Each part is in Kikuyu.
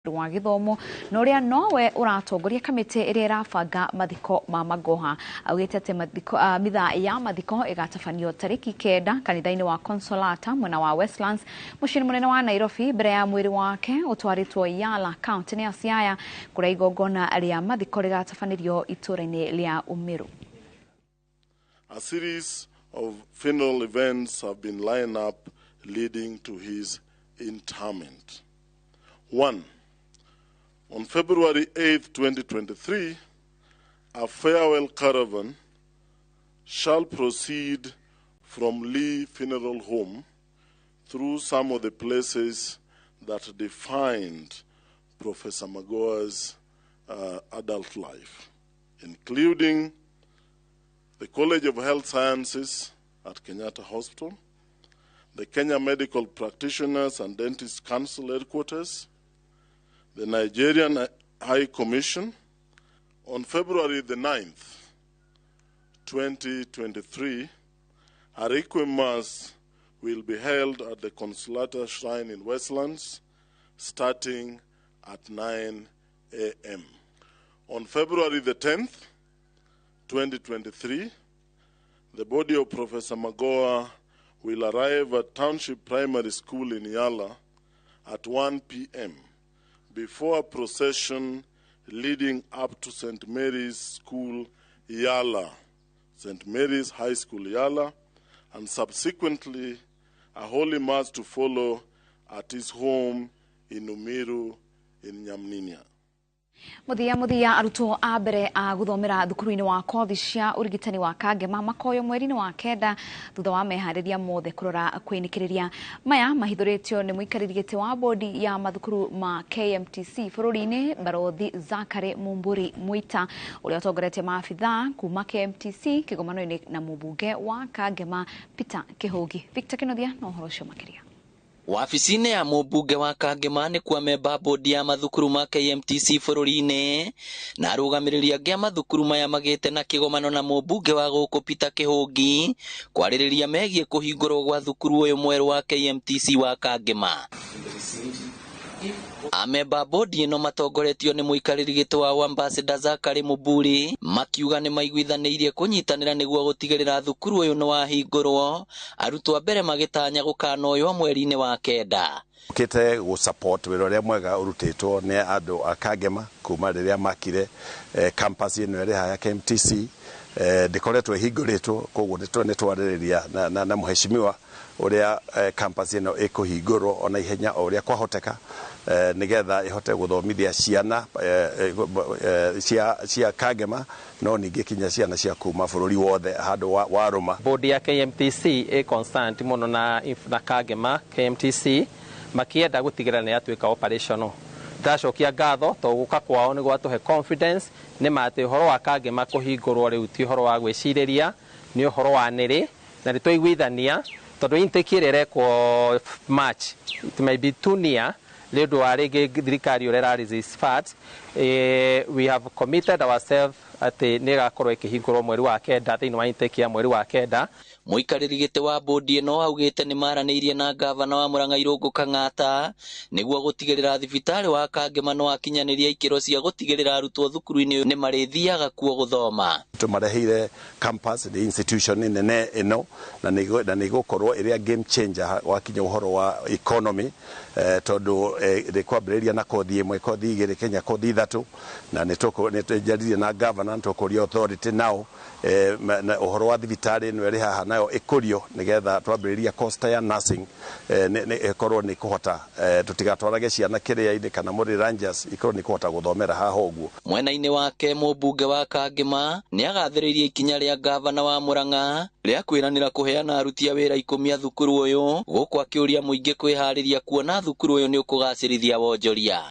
Wa gĩthomo na ũrĩa nowe ũratongoria kamĩtĩ ĩrĩa ĩrabanga mathiko ma Magoha augĩte atĩ mathiko, mitha ya mathiko ĩgatabanio tarĩki 9 kanitha-inĩ wa Consolata mwena wa Westlands, mũciĩ mũnene wa Nairobi, mbere ya mwĩrĩ wake ũtwarĩtwo Yala, kaunti-inĩ ya Siaya, kũrĩa igongona rĩa mathiko rĩgatabanĩrio itũũra-inĩ rĩa Umiru. A series of funeral events have been lined up leading to his interment. 1. On February 8, 2023, a farewell caravan shall proceed from Lee Funeral Home through some of the places that defined Professor Magoha's adult life, including the College of Health Sciences at Kenyatta Hospital, the Kenya Medical Practitioners and Dentists Council headquarters, the Nigerian High Commission. On February the 9th, 2023, a Requiem Mass will be held at the Consolata Shrine in Westlands, starting at 9 a.m. On February the 10th, 2023, the body of Professor Magoha will arrive at Township Primary School in Yala at 1 p.m. before a procession leading up to St. Mary's School, Yala, St. Mary's High School, Yala, and subsequently a holy mass to follow at his home in Umiru in Nyamninia. Muthia muthia, arutwo a mbere a guthomera thukuru-inĩ wa kothi cia ũrigitani wa Kangema makoyo mweri-inĩ wa 9 thutha wa meharĩria mothe kũrora kwĩnĩkĩrĩria. Maya mahithũrĩtio nĩ mũikarĩri gĩtĩ wa bodi ya mathukuru ma KMTC bũrũri-inĩ, Barothi Zachary Mumburi Mwita, ũrĩa ũtongoretie maabitha kuma KMTC kĩgomano-inĩ na mũmbunge wa Kangema Peter Kĩhũngi. Victor Kĩnuthia na ũhoro ũcio makĩria. Wabici-inĩ ya mũmbunge wa Kangema nĩ kuo amemba bodi ya mathukuru ma KMTC bũrũri-inĩ na arũgamĩrĩri angĩ a mathukuru maya magĩte na kĩgomano na mũmbunge wa gũkũ Peter Kĩhũngi kwarĩrĩria megiĩ kũhingũrwo gwa thukuru ũyũ mwerũ wa KMTC wa Kangema. Amemba bodi ĩno matongoretio nĩ mũikarĩri gĩtĩ wa Ambassador Zachary Muburi makiuga nĩ maiguithanĩirie kũnyitanĩra nĩguo gũtigĩrĩra thukuru ũyũ nĩ wahingũrwo, arutwo a mbere magĩtanya gũkanoywo mweri-inĩ wa 9. Kĩte gũ support wĩra ũrĩa mwega ũrutĩtwo nĩ andũ a Kangema kuma rĩrĩa makire campus ĩno ĩrĩ haha ya KMTC. Ndĩkoretwo ĩhingũrĩtwo, koguo nĩ twarĩrĩria na mũheshimiwa ũrĩa campus ĩno ĩkũhingũrwo ona ihenya o ũrĩa kwahoteka, nĩgetha ĩhote gũthomithia ciana cia Kangema, no ningĩ kinya ciana cia kuma bũrũri wothe handũ wa rũma. Bodi ya KMTC ĩ concerned mũno na Kangema KMTC, makienda gũtigĩrĩra nĩ yatuĩka operational. Ndacokia ngatho to gũka kwao nĩ gwatũhe confidence nĩ ma atĩ ũhoro wa Kangema kũhingũrwo rĩu ti ũhoro wa gwĩcirĩria, nĩ ũhoro wa nĩrĩ na nĩ twaiguithania, tondũ intake ĩrĩa ĩrekwo March, it may be too near nĩ ũndũ wa rĩngĩ thirikari ũrĩa ĩra resist funds. We have committed ourselves atĩ nĩ ĩgakorwo ĩkĩhingũrwo mweri wa 9, thĩinĩ wa intake ya mweri wa 9. Mũikarĩri gĩtĩ wa bodi ĩno augĩte nĩ maranĩirie na ngavana wa Murang'a Irũngũ Kang'ata nĩguo gũtigĩrĩra thibitarĩ wa Kangema nĩ wakinyanĩria ikĩro cia gũtigĩrĩra arutwo thukuru-inĩ nĩ marĩthiaga kuo gũthoma. Tũmareheire campus nĩ institution nene ĩno na nĩ ĩgũkorwo ĩrĩa game changer wakinya ũhoro wa economy, tondũ rĩkwambĩrĩria na kothi 1, kothi 2, kinya kothi 3, na nĩ tũnjaririe na governor, tũkũria authority nao na ũhoro wa thibitarĩ ĩno ĩrĩ haha nayo ĩkũrio, nĩgetha twambĩrĩria course ya nursing ĩkorwo nĩ kũhota, tũtigatwarage ciana kĩrĩa-inĩ kana Mũrĩ Rangers, ikorwo nĩ kũhota gũthomera haha ũguo. Mwena-inĩ wake mũmbunge wa Kangema nĩ agathĩrĩirie ikinya rĩa ngavana wa Murang'a rĩa kwĩranĩra kũheana aruti a wĩra 10 a thukuru ũyũ, gũkũ akĩũria mũingĩ kwĩharĩria kuona thukuru ũyũ nĩ ũkũgacĩrithia wonjoria.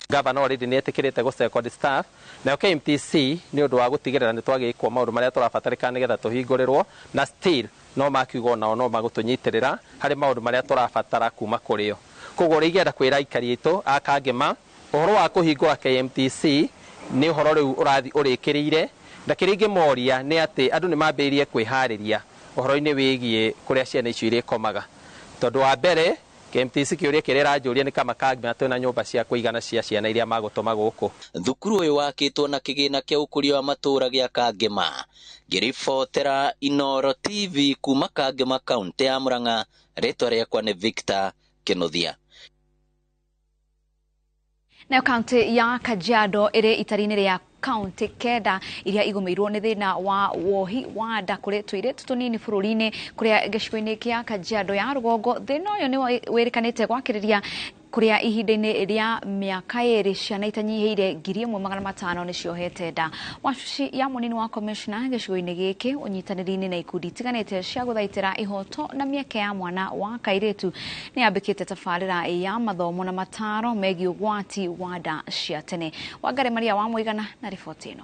Gavana already nĩ etĩkĩrĩte gũ second staff nayo KMTC nĩ ũndũ wa gũtigĩrĩra nĩ twagĩkwo maũndũ marĩa tũrabatarĩka nĩgetha tũhingũrĩrwo, na still no makiuga onao no magũtũnyitĩrĩra harĩ maũndũ marĩa tũrabatara kuma kũrĩ o. Koguo ũrĩa ingĩenda kwĩra aikari aitũ a Kangema, ũhoro wa kũhingũra KMTC nĩ ũhoro rĩu ũrathiĩ ũrĩkĩrĩire, na kĩrĩa ingĩmoria nĩ atĩ andũ nĩ mambĩrĩrie kwĩharĩria ũhoro-inĩ wĩgiĩ kũrĩa ciana icio irĩkomaga, tondũ wa mbere KMTC kĩũria kĩrĩa ĩranjũria nĩ kama Kangema twĩna nyũmba cia kũigana cia ciana iria magũtũma gũkũ. Thukuru ũyũ wakĩtwo na kĩgĩna kĩa ũkũria wa matũũra gĩa Kangema. Ngĩribotera Inooro TV kuma Kangema kaunti ya Murang'a, rĩtwa rĩakwa nĩ Victor Kĩnuthia. Nayo kaunti ya Kajiado ĩrĩ itari-inĩ rĩa kaunti kenda iria igũmĩirwo nĩ thĩna wa wohi wa nda kũrĩ tũirĩtu tũnini bũrũri-inĩ kũrĩa gĩcigo-inĩ kĩa Kajiado ya rũgongo. Thĩna ũyũ nĩ wĩrĩkanĩte gwakĩrĩria kũrĩa ihinda-inĩ rĩa mĩaka 2 ciana itanyihĩire 1500 nĩ ciohete nda. Wabici ya mũnini wa commissioner gĩcigo-inĩ gĩkĩ ũnyitanĩri-inĩ na ikundi itiganĩte cia gũthaitĩra ihoto na mĩeke ya mwana wa kairĩtu nĩ yambĩkĩte tabarĩra ya mathomo na mataro megiĩ ũgwati wa nda cia tene. Wangari Maria wa Mũigana na riboti ĩno.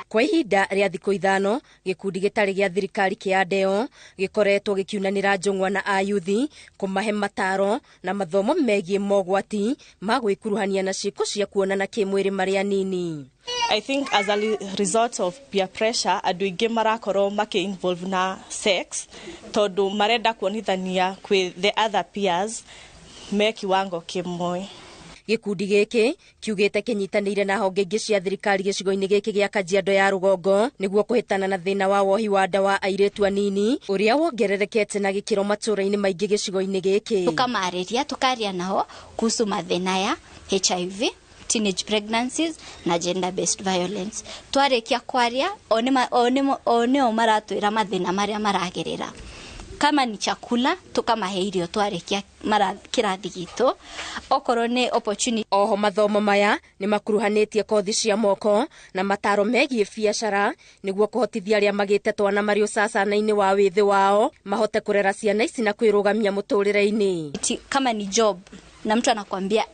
Kwa ihinda rĩa thikũ 5 gĩkundi gĩtarĩ gĩa thirikari kĩa Adeo gĩkoretwo gĩkiunanĩra njũng'wa na ayuthi kũmahe mataro na mathomo megiĩ mogwati ma gwĩkuruhania na ciĩko cia kuonana kĩmwĩrĩ marĩ anini. I think as a result of peer pressure andũ aingĩ marakorwo makĩ involve na sex tondũ marenda kuonithania kwĩ the other peers me kiwango kĩmwe. Gĩkundi gĩkĩ kiugĩte kĩnyitanĩire na honge ingĩ cia thirikari gĩcigo-inĩ gĩkĩ gĩa Kajiado ya rũgongo nĩguo kũhĩtana na thĩna wa wohi wa nda wa airĩtu anini ũrĩa wongererekete na gĩkĩro matũũra-inĩ maingĩ gĩcigo-inĩ gĩkĩ. Tukamarĩria tukaria nao kuhusu mathĩna ya HIV, teenage pregnancies na gender based violence. Twarĩkia kwaria o nĩo maratwĩra mathĩna marĩa maragerera. Kama ni chakula tukamahe irio twarikia kĩrathi gitũ, okorwo nĩ opportunity. Oho mathomo maya nĩ makuruhanĩtie kothi cia moko na mataro megiĩ biacara nĩguo kũhotithia arĩa magĩte twana marĩ ũcacana-inĩ wa wĩthĩ wao mahote kũrera ciana ici na kwĩrũgamia mũtũrĩre-inĩ. Kama ni job na mtu anakwambia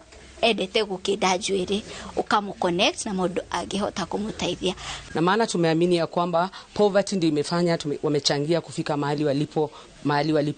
endete gũkĩnda njuĩrĩ, ukamuconnect na mũndũ angĩhota kũmũteithia. Na maana tumeamini ya kwamba poverty ndio imefanya wamechangia kufika mahali walipo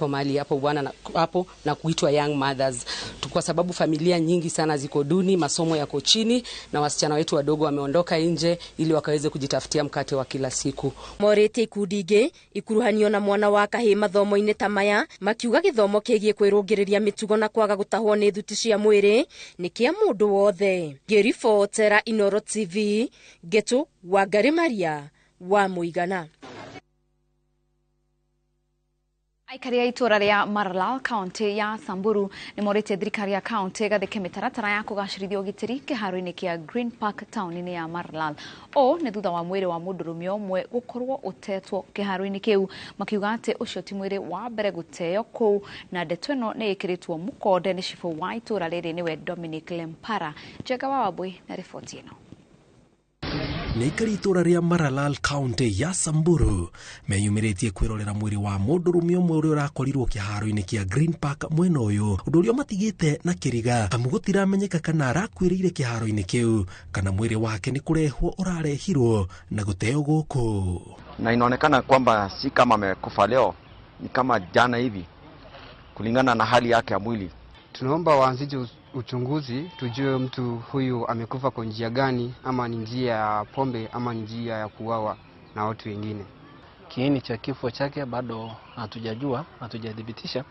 mahali hapo bwana na hapo na kuitwa young mothers, kwa sababu familia nyingi sana ziko duni, masomo yako chini na wasichana wetu wadogo wameondoka nje ili wakaweze kujitafutia mkate wa kila siku. Morete ikundi ingĩ ikuruhanio na mwana wa kahĩ mathomo-inĩ ta maya makiuga gĩthomo kĩgiĩ kwĩrũngĩrĩria mĩtugo na kwaga gũtahwo nĩ thuti cia mwĩrĩ nĩ kĩa mũndũ wothe. Ngĩribotera Inooro TV, Ngetu Wangari Maria wa Mũigana. Aikari a itũũra rĩa Maralal kaunti ya Samburu nĩ morĩtie thirikari ya kaunti ĩgathĩke mĩtaratara ya kũgacĩrithia ũgitĩri kĩharo-inĩ kĩa Green Park taũni-inĩ ya Maralal. Ũũ nĩ thutha wa mwĩrĩ wa mũndũrũme ũmwe gũkorwo ũtetwo kĩharo-inĩ kĩu, makiuga atĩ ũcio ti mwĩrĩ wa mbere gũteo kũu na ndeto ĩno nĩ ĩkĩrĩtwo mũkonde nĩ cibũ wa itũũra rĩrĩ nĩwe Dominic Lempara. Njenga wa Wambui na riboti ĩno. Nĩ aikari itũũra rĩa Maralal kaunti ya Samburu meyumĩrĩtie kwĩrorera mwĩrĩ wa mũndũrũme ũmwe ũrĩa ũrakorirwo kĩharo-inĩ kĩa Green Park mwena ũyũ, ũndũ ũrĩa matigĩte na kĩriga amu gũtiramenyeka kana arakuĩrĩire kĩharo-inĩ kĩu kana mwĩrĩ wake nĩ kũrehwo ũrarehirwo na gũteo gũkũ. Na inaonekana kwamba si kama amekufa leo, ni kama jana hivi kulingana na hali yake ya mwili. Tunaomba waanzishe uchunguzi tujue mtu huyu amekufa kwa njia gani, ama ni njia ya pombe ama ni njia ya kuuawa na watu wengine. Kiini cha kifo chake bado hatujajua, hatujathibitisha,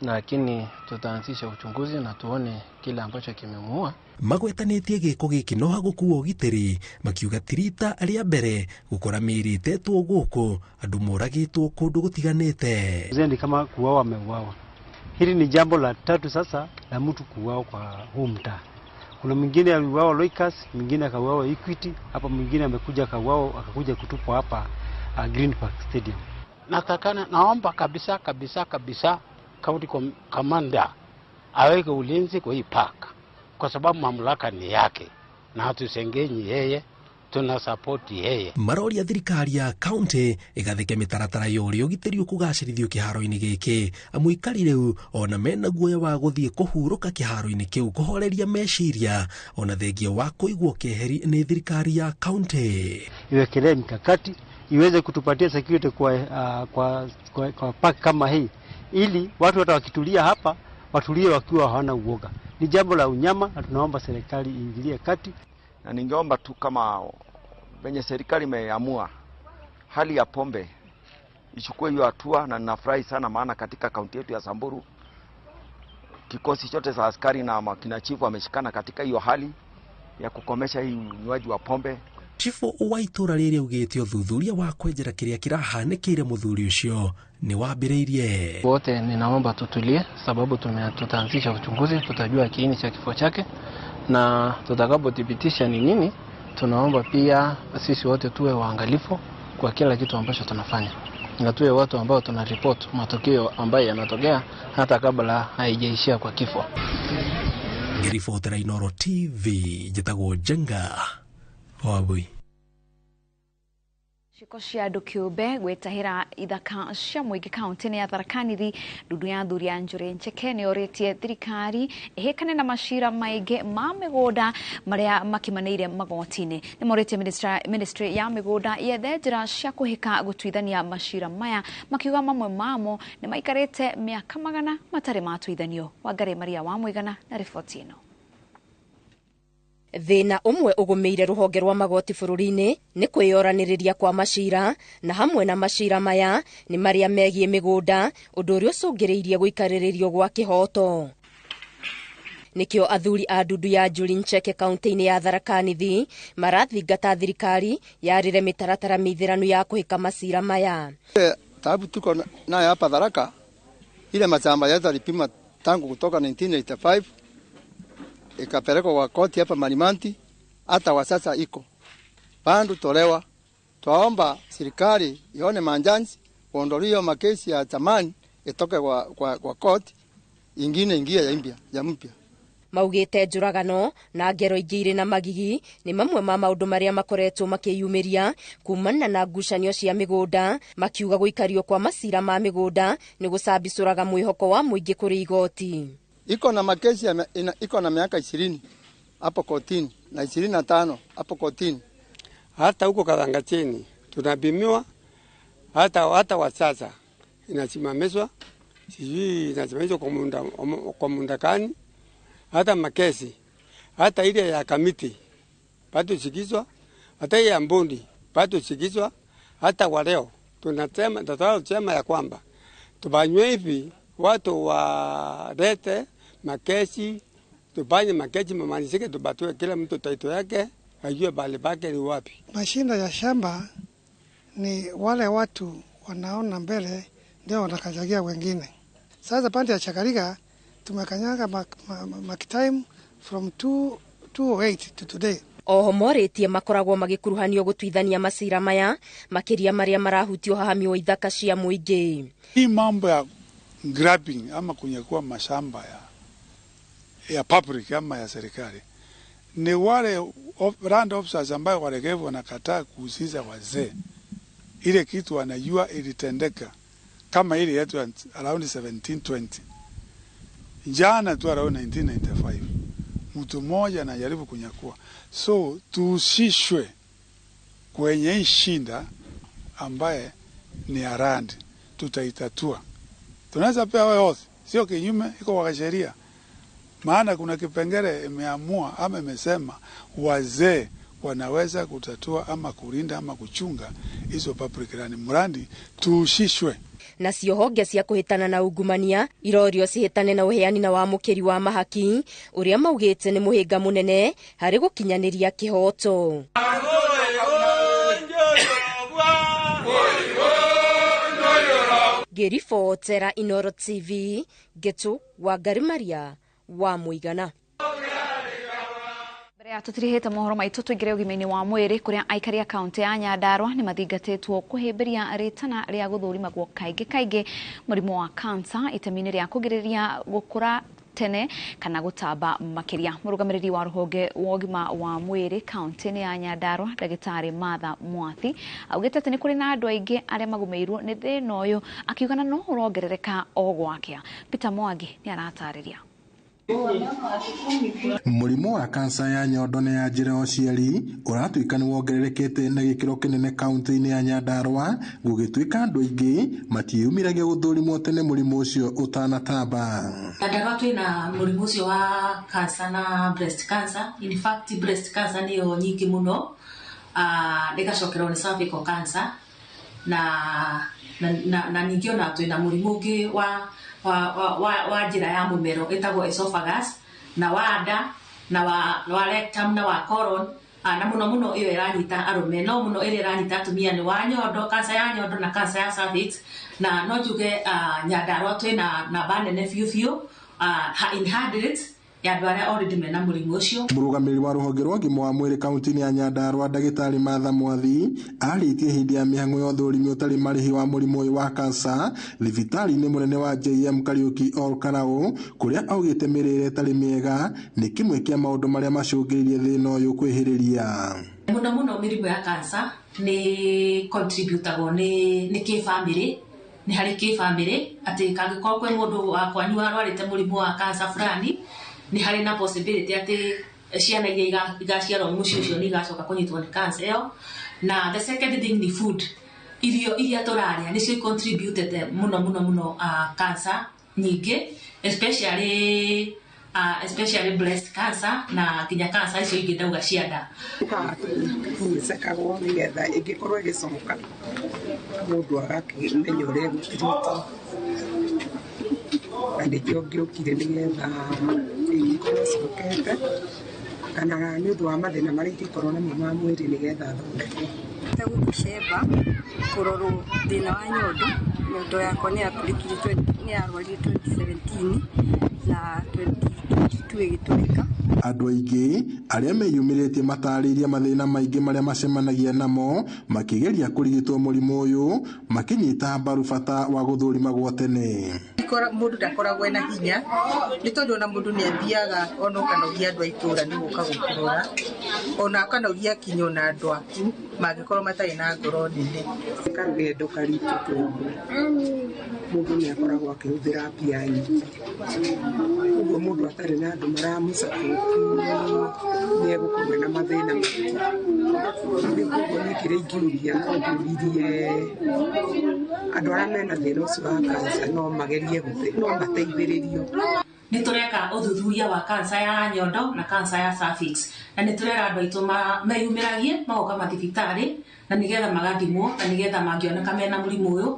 lakini tutaanzisha uchunguzi na tuone kile ambacho kimemuua. Magwetanĩtie gĩko gĩkĩ no hagũkuo ũgitĩri, makiuga ti rita rĩa mbere gũkora mĩĩrĩ ĩtetwo gũkũ andũ moragĩtwo kũndũ gũtiganĩte. Ni kama kuuawa ameuawa. Hili ni jambo la tatu sasa la mtu kuuawa kwa huu mtaa. Kuna mwingine aliuawa Loikas, mwingine akauawa Equity, hapa mwingine amekuja akauawa akakuja kutupwa hapa Green Park Stadium. Natakana, naomba kabisa kabisa kabisa county commander aweke ulinzi kwa hii park, kwa sababu mamlaka ni yake na hatusengenyi yeye, tuna support yeye. Maroria thirikari ya kaunti ĩgathĩke mĩtaratara ya ũrĩa ũgitĩri ũkũgacĩrithio kĩharo-inĩ gĩkĩ, amu aikari rĩu ona mena guoya wa gũthiĩ kũhurũka kĩharo-inĩ kĩu kũhoreria meciria ona thengia wa kũigwo keheri nĩ thirikari ya kaunti. Iwekelee mikakati iweze kutupatia security kwa park kama hii, ili watu hata wakitulia hapa watulie wakiwa hawana uoga. Ni jambo la unyama na tunaomba serikali iingilie kati. Na ningeomba tu kama venye serikali imeamua hali ya pombe ichukue hiyo hatua, na ninafurahi sana maana katika kaunti yetu ya Samburu kikosi chote cha askari na makina chifu wameshikana katika hiyo hali ya kukomesha hii unywaji wa pombe. Chifu wa itũra rĩrĩ augĩte ũthuthuria wa kwenjera kĩrĩa kĩrahanĩkĩire mũthuri ũcio nĩ wambĩrĩirie. Wote ninaomba tutulie, sababu tutaanzisha uchunguzi, tutajua kiini cha kifo chake na tutakapothibitisha ni nini, tunaomba pia sisi wote tuwe waangalifu kwa kila kitu ambacho tunafanya na tuwe watu ambao tunaripoti matokeo ambayo yanatokea hata kabla haijaishia kwa kifo. Ngĩribotera Inooro TV njĩtagwo Njenga Wabui. Ciĩko cia andũ kĩũmbe gwĩtahĩra ithaka cia mũingĩ kaunti-inĩ ya Tharaka Nithi. Ndundu ya athuri a Njũrĩ Njeke nĩyorĩtie thirikari ĩhĩkane na macira maingĩ ma mĩgũnda marĩa makimanĩire magoti-inĩ. Nĩmorĩtie ministry ya mĩgũnda yethe njĩra cia kũhĩka gũtuithania macira maya, makiuga mamwe mamo nĩmaikarĩte mĩaka magana matarĩ matuithanio. Wangari Maria wa Mũigana na riboti ĩno. Thĩna ũmwe ũgũmĩire rũhonge rwa magoti bũrũri-inĩ nĩ kwĩyoranĩrĩria kwa macira, na hamwe na macira maya nĩ marĩa megiĩ mĩgũnda, ũndũ ũrĩa ũcũngĩrĩirie gũikarĩrĩrio gwa kĩhoto. Nĩkĩo athuri a ndundu ya Njuri Ncheke kaunti-inĩ ya Tharaka Nithi marathingata thirikari yarĩre mĩtaratara mĩithĩranu ya kũhĩka macira maya. Taabu tuko nayo hapa Tharaka, ile mashamba yetu alipima tangu kutoka 1985 ikapelekwa kwa koti hapa Marimanti, hata wa sasa iko bandu tolewa. Twaomba serikali ione manjansi kuondolia makesi ya zamani itoke kwa koti ingine ingia ya impya ya mpya. Maugĩte njũragano na ngero ingĩ irĩ na magigi nĩ mamwe ma maũndũ marĩa makoretwo makĩyumĩria kumana na ngucanio cia mĩgũnda, makiuga gũikario kwa macira ma mĩgũnda nĩ gũcambicũraga mwĩhoko wa mũingĩ kũrĩ igoti. Iko na makesi iko na miaka 20 hapo kotini na 25 hapo kotini. Hata huko Kathangachini tunabimiwa, hata wa sasa inasimamishwa, sijui inasimamishwa kwa muda gani. Hata makesi hata ile ya kamiti bado sikizwa, hata ile ya Mbundi bado sikizwa. Hata wa leo tunasema, tunasema ya kwamba tubanywe hivi watu walete makesi, tufanye makesi mamalizike, tubatue kila mtu taito yake ajue bali pake ni wapi. Mashinda ya shamba ni wale watu wanaona mbele ndio wanakanyagia wengine. Sasa pande ya Chakarika tumekanyaga mark time from 208 to today. Oho morĩtie makoragwo magĩkuruhanio gũtuithania macira maya makĩria marĩa marahutio hahamio wa ithaka cia mũingĩ. Hii mambo ya grabbing ama kunyakua mashamba ya public ama ya serikali ni wale land officers ambayo waregevu wanakataa kuuziza wazee ile kitu wanajua ilitendeka, kama ile yetu around 1720 jana tu around 1995 mtu mmoja anajaribu kunyakua. So tuhusishwe kwenye shinda ambaye ni arandi, tutaitatua. Tunaweza pewa yote, sio kinyume, iko kwa sheria. Maana kuna kipengele imeamua ama imesema wazee wanaweza kutatua ama kulinda ama kuchunga hizo public land, mradi tuhusishwe. Nacio honge cia kuhitana na ungumania irorio cihitane na uheani na wamũkĩri wa mahaki ũrĩa maugĩte nĩ mũhĩnga mũnene harĩ gũkinyanĩria kĩhoto. Ngĩribotera Inooro TV, Ngetu Wangari Maria wa Mũigana. Mbere ya tũtirihĩte mohoro maitũ tũingĩre ũgima-inĩ wa mwĩrĩ kũrĩa aikari a kaunti ya Nyandarua nĩ mathingatĩtwo kũhĩmbĩria rĩtana rĩa gũthũrimagwo kaingĩ kaingĩ mũrimũ wa kansa itemi-inĩ rĩa kũgirĩrĩria gũkũra tene kana gũtamba makĩria. Mũrũgamĩrĩri wa rũhonge wa ũgima wa mwĩrĩ kaunti-inĩ ya Nyandarua ndagĩtarĩ Martha Mwathi augĩte atĩ nĩ kũrĩ na andũ aingĩ arĩa magũmĩirwo nĩ thĩna ũyũ, akiuga na no ũrongerereka o gwakĩa. Peter Mwangi nĩ aratarĩria. Mũrimũ wa kansa ya nyondo na ya njĩra ya ũciari ũratuĩka nĩ wongererekete na gĩkĩro kĩnene kaunti-inĩ ya Nyandarua, gũgĩtuĩka andũ aingĩ matiĩyumĩragia gũthũrimwo tene mũrimũ ũcio ũtanatamba. Nyandarua twĩna mũrimũ ũcio wa cancer na breast cancer. In fact breast cancer nĩyo nyingĩ mũno, ĩgacokerwo nĩ cervical cancer na Na ningĩ ona twĩna mũrimũ ũngĩ wa njĩra ya mũmero ĩtagwo esophagus, na wa nda, na wa rectum, na wa colon. Na mũno mũno ĩyo ĩranyita arũme, no mũno ĩrĩa ĩranyita atumia nĩ wa nyondo, cancer ya nyondo na cancer ya cervix. Na no njuge Nyandarua twĩna namba nene biũ biũ, in hundreds ya andũ arĩa already mena mũrimũ ũcio. Mũrũgamĩrĩri wa rũhonge rwa ũgima wa mwĩrĩ kaunti-inĩ ya Nyandarua ndagĩtarĩ Martha Mwathi arĩtie hĩndĩ ya mĩhang'o ya ũthũrimi ũtarĩ marĩhi wa mũrimũ ũyũ wa kansa thibitarĩ-inĩ mũnene wa JM Kariuki Ol Kalou, kũrĩa augĩte mĩrĩre ĩtarĩ mĩega nĩ kĩmwe kĩa maũndũ marĩa macũngĩrĩirie thĩna ũyũ kwĩhĩrĩria. Mũno mũno mĩrimũ ya kansa nĩ contributagwo nĩ kĩbamĩrĩ, nĩ harĩ kĩbamĩrĩ atĩ kangĩkorwo kwĩ mũndũ wa kwanyu warwarĩte mũrimũ wa kansa fulani, nĩ harĩ na possibility atĩ ciana iria igaciarwo mũciĩ ũcio nĩ igacoka kũnyitwo nĩ cancer ĩyo. Na the second thing nĩ food, irio iria tũrarĩa nĩcio contributed mũno mũno mũno cancer nyingĩ, especially breast cancer na nginya cancer icio ingĩ ndauga cia nda. Icekagwo nĩgetha ĩngĩkorwo ĩgĩcoka mũndũ agakĩmenya ũrĩa egũtirita, na nĩkĩo ngĩũkire nĩgetha ĩngĩkorwo ĩcokete kana nĩ ũndũ wa mathĩna marĩa ingĩkorwo namo ma mwĩrĩ nĩgetha thondekwo. Gũkũ Sheba kũrorwo thĩna wa nyondo. Nyondo yakwa nĩ yatũrĩkire, nĩ yarwarire 2017 na 2022 ĩgĩtũrĩka. Andũ aingĩ arĩa meyumĩrĩtie matarĩirie mathĩna maingĩ marĩa macemanagia namo makĩgeria kũrigitwo mũrimũ ũyũ, makĩnyita mbaru bata wa gũthũrimagwo tene. Mũndũ ndakoragwo ena hinya nĩ tondũ ona mũndũ nĩ athiaga ona ũkanogia andũ a itũra nĩ gũka gũkũrora, ona ũkanogia kinya ona andũ aku mangĩkorwo matarĩ na ngoro nene. Karũgendo karitũ tondũ mũndũ nĩ akoragwo akĩhũthĩra mbia nyingĩ, ũguo mũndũ atarĩ na andũ maramũsupport nĩ egũkorwo ena mathĩna maingĩ. Rĩu koguo niĩ kĩrĩa ingĩũria no ngĩũririe andũ arĩa mena thĩna ũcio wa cancer no magerie no mateithĩrĩrio. Nĩ tũreka ũthuthuria wa cancer ya nyondo na cancer ya cervix, na nĩ tũrera andũ aitũ meyumĩragie magoka mathibitarĩ na nĩgetha magathimwo, na nĩgetha mangĩoneka mena mũrimũ ũyũ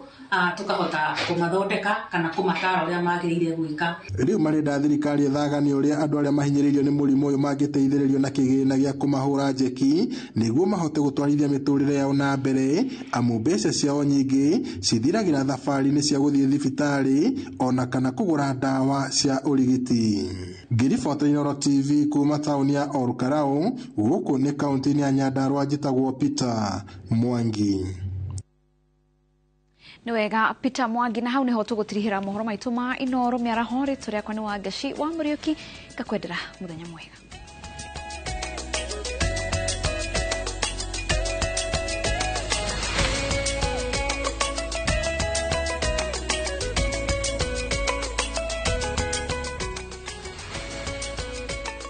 tukahota kũmathondeka kana kũmatara ũrĩa magĩrĩire gwĩka. Rĩu marenda thirikari ĩthaganie ũrĩa andũ arĩa mahinyĩrĩirio nĩ mũrimũ ũyũ mangĩteithĩrĩrio na kĩgĩna gĩa kũmahũra njeki nĩguo mahote gũtwarithia mĩtũrĩre yao na mbere, amu mbeca ciao nyingĩ cithiragĩra thabarĩ-inĩ cia gũthiĩ thibitarĩ ona kana kũgũra ndawa cia ũrigiti. Ngĩribota Inooro TV kuma taũni ya Ol Kalou, gũkũ nĩ kaunti-inĩ ya Nyandarua, njĩtagwo Peter Mwangi. Nĩ wega Peter Mwangi, na hau nĩho tũgũtirihĩra mohoro maitũ ma Inooro mĩaraho. Rĩtwa rĩakwa nĩ Wangaci wa Mũriũki, ngakwendera mũthenya mwega.